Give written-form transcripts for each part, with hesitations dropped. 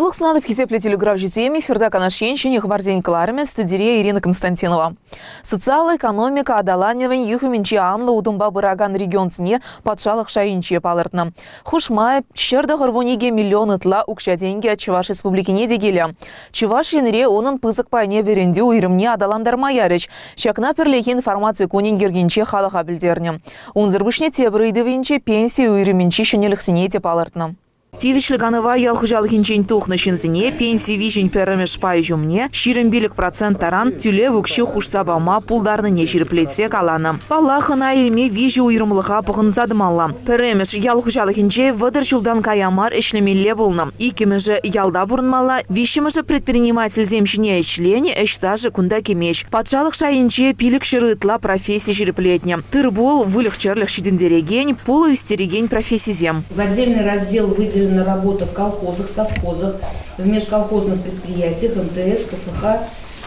Сывлӑх сунатӑп хисеплӗ телекуравҫӑсем, эфирта Канаш ен ҫӗнӗ хыпарсен кӑларӑмӗ студире Ирина Константинова. Социаллӑ экономика аталанӑвӗн юхӑмӗнче анлӑ утӑмпа пыракан регионсене патшалӑх шайӗнче палӑртнӑ. Хушма 192 миллион ытла укҫа-тенкӗ Чӑваш Республикине те килӗ. Чӑваш Енре унӑн пысӑк пайне вӗрентӳ уйрӑмне аталантарма ярӗҫ. Ҫакна Пӗрлехи информаци кунӗн йӗркинче халӑха пӗлтернӗ. Унсӑр пуҫне тепӗр ыйтӑвӗнче пенси уйрӑмӗнчи ҫӗнӗлӗхсене те палӑртнӑ. Тивӗҫлӗ канӑва ял хуҫалӑхӗнчен тухнӑ ҫынсене пенси виҫин пӗрремӗш пайӗ ҫумне 25% таран тӳлев укҫи хушса пама пултарнине ҫирӗплетсе каланӑ. Паллах, ӑна илме виҫӗ уйрӑмлӑха пӑхӑнса тӑмалла. Пӗрремӗш, ял хуҫалӑхӗнче 30 ҫултан кая мар ӗҫлемелле пулнӑ. Иккӗмӗшӗ, ялта пурӑнмалла. Виҫҫӗмӗшӗ, предпринимательсем ҫине ӗҫленӗ, ӗҫ стажӗ кунта кӗмест. Патшалӑх шайӗнче 500 ытла професси ҫирӗплетнӗ. Тыр-пул, выльӑх-чӗрлӗх ҫитӗнтерекен, пулӑ ӳстерекен профессисем. В отдельный раздел выделена работа в колхозах, совхозах, в межколхозных предприятиях, МТС, КФХ.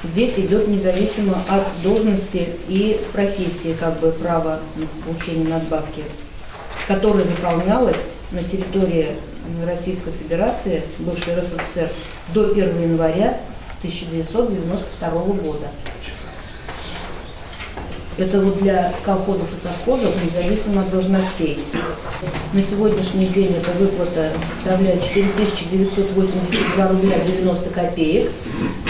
Здесь идет независимо от должности и профессии как бы право на получение надбавки, которая выполнялась на территории Российской Федерации, бывшей РСФСР, до 1 января 1992 года. Это вот для колхозов и совхозов, независимо от должностей. На сегодняшний день эта выплата составляет 4982 рубля 90 копеек.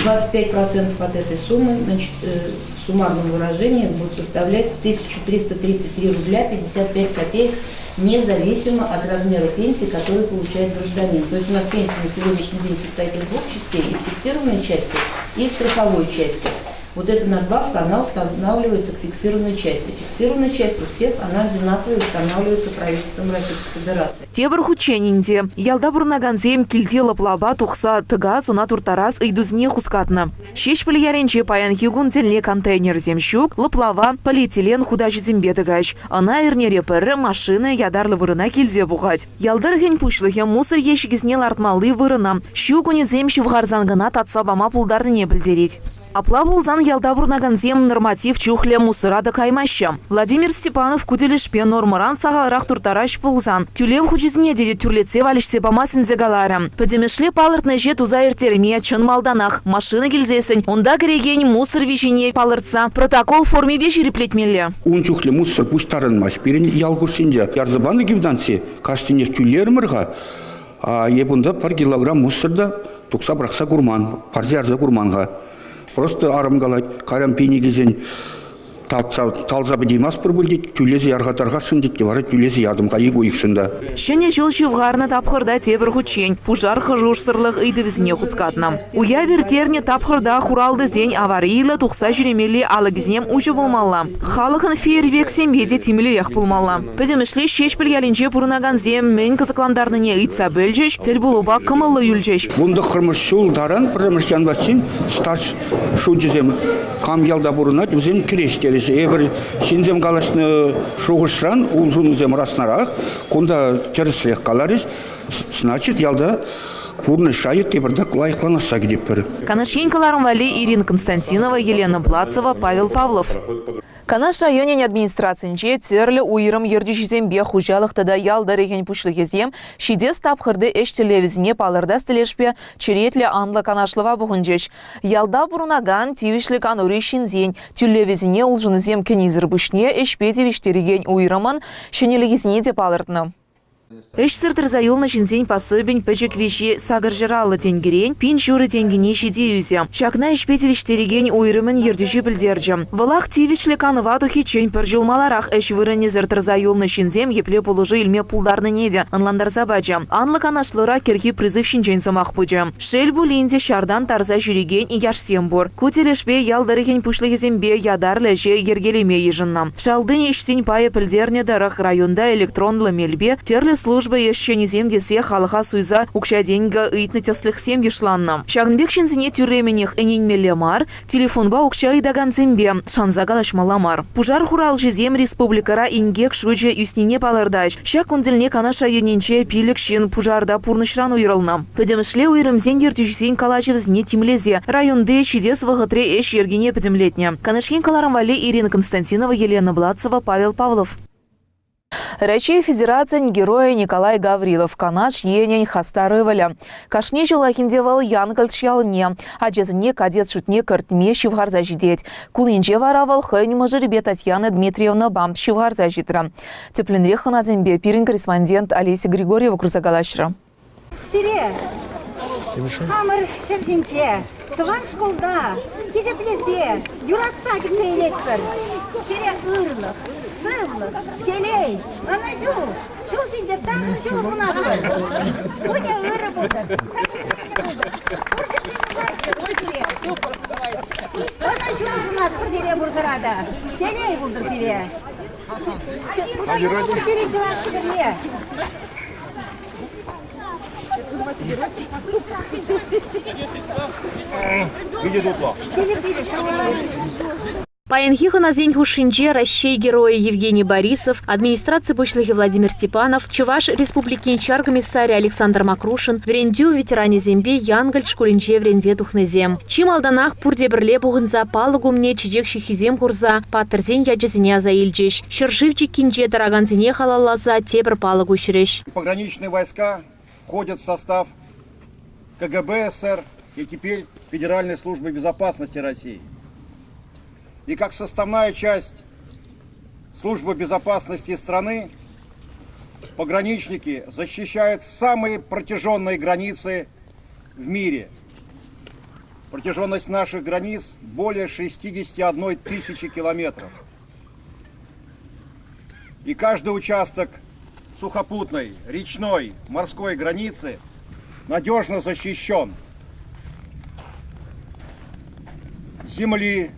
25% от этой суммы, значит, в суммарном выражении будет составлять 1333 рубля 55 копеек, независимо от размера пенсии, которую получает гражданин. То есть у нас пенсия на сегодняшний день состоит из двух частей, из фиксированной части и из страховой части. Вот эта надбавка, она устанавливается к фиксированной части. Фиксированная часть у всех, она одинаковая, устанавливается правительством Российской Федерации. Тепӗр хутчен ӗнтӗ ялта пурӑнакансем килте лӑплапа тухса тӑкас, ӑна турттарас ыйтусене хускатнӑ. Ҫеҫпӗл ялӗнче паянхи кун тӗлне контейнерсем ҫук, лӑплава полиэтилен хутаҫӗсемпе тӑкаҫ. Ӑна эрнере пӗр машина ятарлӑ вырӑна килсе пухать. Ял тӑрӑхӗн пуҫлӑхӗ мусор ещӗкӗсене лартмалли вырӑна ҫу кунӗсем ҫывхарсан кӑна татса пама пултарнине пӗлтерет. Апла пулсан ялта пурӑнакансем норматив чухлӗ мусора та каймаҫҫӗ. Владимир Степанов ку тӗлӗшпе нормӑран сахалрах турттараҫ пулсан тӳлев хучӗсене те тӳрлетсе валеҫсе пама сӗнсе каларӗ. Пӗтӗмӗшле палӑртнӑ ӗҫе туса ирттерме чӑн малтанах машина килсессӗн унта кӗрекен мусор виҫине палӑртса протокол формипе ҫирӗплетмелле. Ун чухлӗ мусор пуҫтарӑнмасть пирӗн ял хушшинче. Ярса панӑ квитанци кашнинех тӳлерӗмӗр-ха. А эп унта пӗр килограмм мусор та тухса пӑрахса курман, парса ярса курман-ха. Просто арӑм калать, кайран пине килсен талса, талса пӗтеймастпӑр пуль тет, тӳлесе ярха тархасшӑн тет те вара тӳлесе ятӑм-ха ик уйӑхшӑн та. Ҫӗнӗ ҫул ҫывхарнӑ тапхӑрта тепӗр хутчен пушар хӑрушсӑрлӑх ыйтӑвӗсене хускатнӑ. Уяв ирттернӗ тапхӑрта хуралтӑсен аварийлӑ тухса ҫӳремелли алӑкӗсем уҫӑ пулмалла. Халӑхӑн фейерверксемпе те тимлӗрех пулмалла. Пӗтӗмӗшле Ҫеҫпӗл ялӗнче пурӑнакансем мӗн кӑсӑклантарнине ыйтса пӗлчӗҫ, тӗлпулупа кӑмӑллӑ юлчӗҫ. 19-мӗш ҫул таран пӗрремӗш январьччен стаж шучӗсем кам ялта пурӑнать, вӗсем кӗреҫ терӗҫ. Эпир ҫынсем калаҫнӑ шухӑшран улшӑнусем раснарах, кунта тӗрӗсрех каларӗҫ. Значит, ялта пурнӑҫ шайӗ тепӗртак лайӑхланасса кӗтетпӗр. Канаш ен кӑларӑм валли Ирина Константинова, Елена Плацева, Павел Павлов. Канаш районӗн администрацийӗнче тӗрлӗ уйрӑм ертӳҫисемпе хуҫалӑх тата ял тӑрӑхӗн пуҫлӑхӗсем ҫитес тапхӑрти ӗҫ тӗллевӗсене палӑртас тӗлӗшпе черетлӗ анлӑ канашлӑва пухӑнчӗҫ. Ялта пурӑнакан тивӗҫлӗ канури ҫынсен тӳлевӗсене улшӑнусем кӗнисӗр пуҫне ӗҫпе тивӗҫтерекен уйрӑмӑн ҫӗнӗлӗхӗсене те палӑртнӑ. Ӗҫсӗр тӑрса юлнӑ ҫынсен пособин пӗчӗк виҫи 850 тенкӗрен 1500 тенкӗне ҫити ӳсӗ. Ҫакна ӗҫпе тивӗҫтерекен уйрӑмӗн ертӳҫи пӗлтерчӗ. Вӑлах тивӗҫлӗ канӑва тухиччен пӗр ҫул маларах ӗҫ вырӑнӗсӗр тӑрса юлнӑ ҫынсем епле пулӑшу илме пултарнине те ӑнлантарса пачӗ. Анлӑ канашлура кӗрхи призыв ҫинчен сӑмах пычӗ. Шел пулин те, ҫартан тарса ҫӳрекен яшсем пур. Ку тӗлӗшпе ял тӑрӑхӗн пуҫлӑхӗсемпе ятарлӑ ӗҫе йӗркелеме йышӑннӑ. Шалти ӗҫсен пайӗ пӗлтернӗ тӑрӑх, районта электронлӑ мелпе тӗрлӗ служба ӗҫченӗсем тесе халӑха суйса укҫа-тенкӗ ыйтнӑ тӗслӗхсем йышланнӑ. Ҫакӑн пек ҫынсене тӳрремӗнех ӗненмелле мар, телефонпа укҫа ыйтакансемпе шанса калаҫмалла мар. Пушар хуралҫисем республикӑра инкек шучӗ ӳснине палӑртаҫ. Ҫак кун тӗлне Канаш районӗнче пилӗк ҫын пушарта пурнӑҫран уйрӑлнӑ. Пӗтӗмӗшле уйрӑмсен ертӳҫисен калаҫӑвӗсене тимлесе районти ҫитес вӑхӑтри ӗҫ йӗркине пӗтӗмлетнӗ. Канаш ен кӑларӑм валли Ирина Константинова, Елена Блацева, Павел Павлов. Раҫҫей Федерацийӗн Геройӗ Николай Гаврилов Канаш енӗн хастар ывӑлӗ. Кашни ҫуллахинче вӑл Янкӑлч ялне, ачасене кадет шутне кӗртме ҫывхарса ҫитет. Кунӗнче вара вӑл хӑйӗн мӑшӑрӗпе Татьяна Дмитриевнӑпа ҫывхарса ҫитрӗ. Тӗплӗнрех хӑнасемпе пирӗн корреспондент Олеся Григорьева курса калаҫрӗ. Сире хамӑр ҫӗр ҫинче, тӑван шкулта хисеплесе, юратса кӗтсе илетпӗр. Сире ырлӑх, сывлӑх, телей, ӑнӑҫу, ҫул ҫинче такӑр ҫул сунатпӑр. Пурте ырӑ пултӑр, пултӑр. Пур ҫӗрте пултӑр сире. Ӑнӑҫу сунатпӑр сире пурсӑра та. Телей пултӑр сире. Пирӗн чӑваш ҫӗрне. Паянхи хӑнасен хушшинче Раҫҫей Геройӗ Евгений Борисов, администраци пуҫлӑхӗ Владимир Степанов, Чӑваш Республикин ҫар комиссарӗ Александр Макрушин, вӗрентӳ ветеранӗсемпе Янкӑлч шкулӗнче вӗренсе тухнисем. Чи малтанах пурте пӗрле пухӑнса палӑк умне чечек ҫыххисем хурса паттӑрсен ячӗсене аса илчӗҫ. Ҫӗршыв чиккинче тӑракансене халалласа тепӗр палӑк уҫрӗҫ. Пограничные войска входят в состав КГБ СССР и теперь Федеральной службы безопасности России. И как составная часть службы безопасности страны, пограничники защищают самые протяженные границы в мире. Протяженность наших границ более 61 тысячи километров. И каждый участок сухопутной, речной, морской границы надежно защищен. С земли,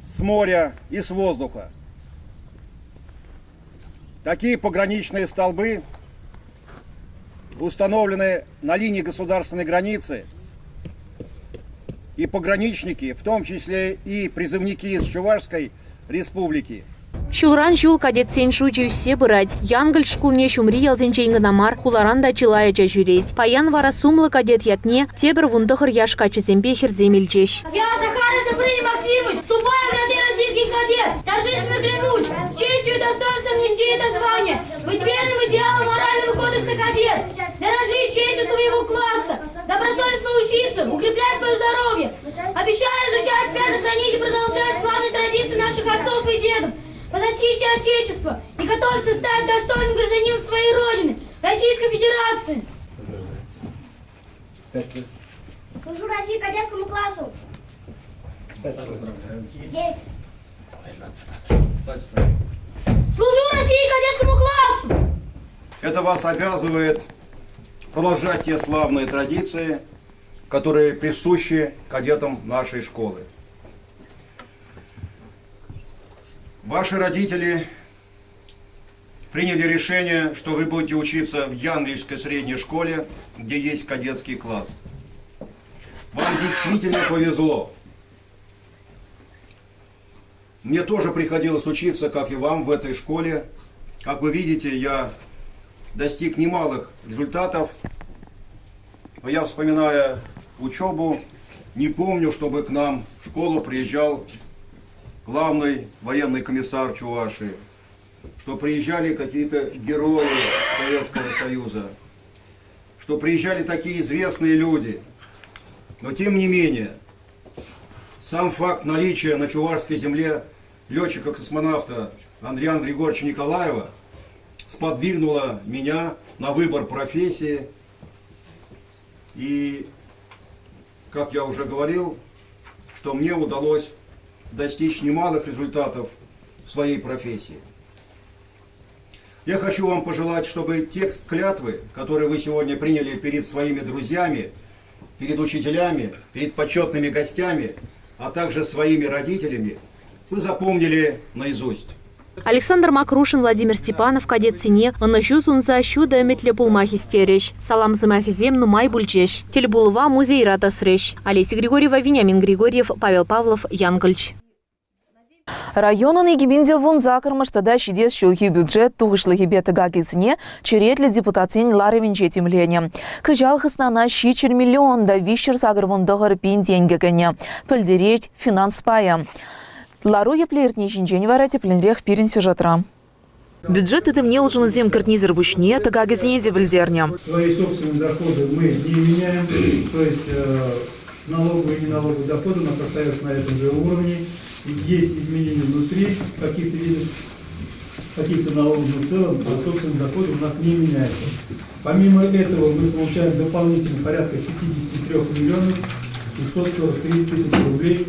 с моря и с воздуха. Такие пограничные столбы установлены на линии государственной границы, и пограничники, в том числе и призывники из Чувашской республики, Ҫулран ҫул кадетсен шучӗ ӳссе пырать. Янкӑлч шкулне ҫумри ялсенчен кӑна мар, хуларан та чылай ача ҫӳрет. Паян вара сумлӑ кадет ятне тепӗр 19 яш каччӑсемпе хӗрсем илчӗҫ. Я, Захаров Добрыня Максимович, вступаю в ряды российских кадет, торжественно клянусь, с честью и достоинством нести это звание, быть верным идеалам морального кодекса кадет, дорожить честью своего класса, добросовестно учиться, укреплять свое здоровье. Обещаю изучать, свято хранить и продолжать славные традиции наших отцов и дедов, возвратить Отечество и готовиться стать достойным гражданином своей Родины, Российской Федерации. Служу России кадетскому классу. Есть. Служу России кадетскому классу! Это вас обязывает продолжать те славные традиции, которые присущи кадетам нашей школы. Ваши родители приняли решение, что вы будете учиться в Янвельской средней школе, где есть кадетский класс. Вам действительно повезло. Мне тоже приходилось учиться, как и вам, в этой школе. Как вы видите, я достиг немалых результатов. Но я, вспоминая учебу, не помню, чтобы к нам в школу приезжал главный военный комиссар Чувашии, что приезжали какие-то герои Советского Союза, что приезжали такие известные люди. Но тем не менее, сам факт наличия на Чувашской земле летчика-космонавта Андриана Григорьевича Николаева сподвигнуло меня на выбор профессии. И, как я уже говорил, что мне удалось достичь немалых результатов в своей профессии. Я хочу вам пожелать, чтобы текст клятвы, который вы сегодня приняли перед своими друзьями, перед учителями, перед почетными гостями, а также своими родителями, вы запомнили наизусть. Александр Макрушин, Владимир Степанов кадетсене ӑнӑҫу сунса ҫутӑ ӗмӗтлӗ пулма хистерӗҫ. Салам сӑмахӗсем нумай пулчӗҫ. Тӗлпулӑва музейра тӑсрӗҫ. Олеся Григорьева, Вениамин Григорьев, Павел Павлов, Янкӑлч. Районӑн 2018-мӗш тата ҫитес ҫулхи бюджет тухӑҫлӑхӗпе тӑкакӗсене черетлӗ депутатсен ларӑвӗнче тимленӗ. Кӑҫал хыснана 700 миллион та 389 пин тенкӗ кӗнӗ, пӗлтерет финанс пайӗ. Лару епле иртни ҫинчен вара тӗплӗнрех пирӗн сюжетра. Бюджет тытӑмне улшӑнусем кӗртнисӗр пуҫне тӑкакӗсене те пӗлтернӗ. Свои собственные доходы мы не меняем, то есть налоговые и неналоговые доходы у нас остаются на этом же уровне. Есть изменения внутри каких-то видов, каких-то налогов, но в целом собственные доходы у нас не меняются. Помимо этого мы получаем дополнительно порядка 53 миллионов 543 тысячи рублей,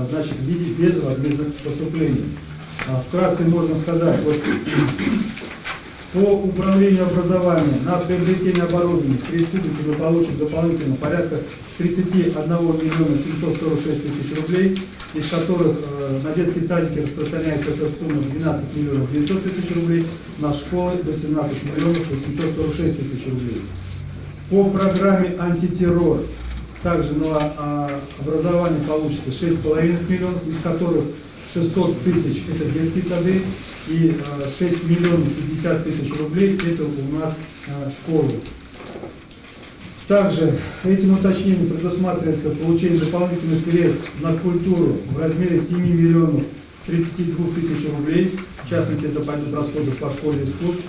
значит, в виде безвозмездных поступлений. Вкратце можно сказать, вот, по управлению образования на приобретение оборудования с республики мы получим дополнительно порядка 31 миллиона 746 тысяч рублей, из которых на детские садики распространяется эта сумма 12 миллионов 900 тысяч рублей, на школы 18 миллионов 846 тысяч рублей. По программе «Антитеррор» также на образование получится 6,5 миллионов, из которых 600 тысяч – это детские сады, и 6 миллионов 50 тысяч рублей – это у нас школы. Также этим уточнением предусматривается получение дополнительных средств на культуру в размере 7 миллионов 32 тысяч рублей. В частности, это пойдут расходы по школе искусств.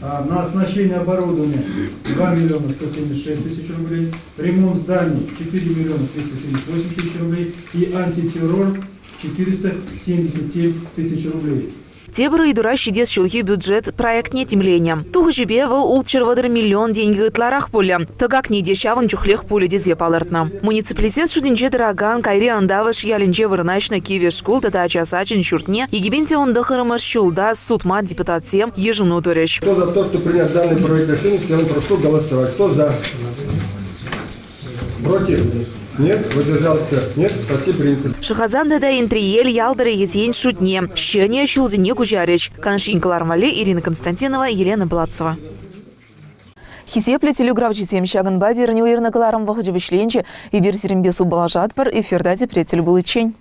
На оснащение оборудования 2 миллиона 176 тысяч рублей, ремонт зданий 4 миллиона 378 тысяч рублей и антитеррор 477 тысяч рублей. Тепӗр ыйтура ҫитес ҫулхи бюджет проектне тимленӗ. Тухӑҫӗпе вӑл ултҫӗр миллион тенкӗ ытларах пулӗ. Тӑкакне те ҫавӑн чухлех пулӗ тесе палӑртнӑ. Муниципалитет шутӗнче тӑракан Кайри Ӑнтавӑш ялӗнче вырнаҫнӑ кивӗ шкул тата ача сачӗн ҫуртне 2019 ҫулта сутма депутатсем йышӑну турӗҫ. Кто за то, что принять данный проект решения, я прошу голосовать. Кто за? Против? Нет? Воздержался? Нет? Спасибо, принято. Шӑхасан тата Энтриел ял тӑрӑхӗсен шутне ҫӗнӗ ҫулсене куҫарӗҫ. Канаш ен кӑларӑмвалли Ирина Константинова, Елена Платцева. Хисеплӗ телеграфҫӑсем ҫакӑнпа пирӗн уйӑрнӑ кӑларӑм вӑхӑчӗ вӗҫленчӗ. Эпир сирӗнпе сывпуллашатпӑр. Эфирта тепре тӗл пуличчен.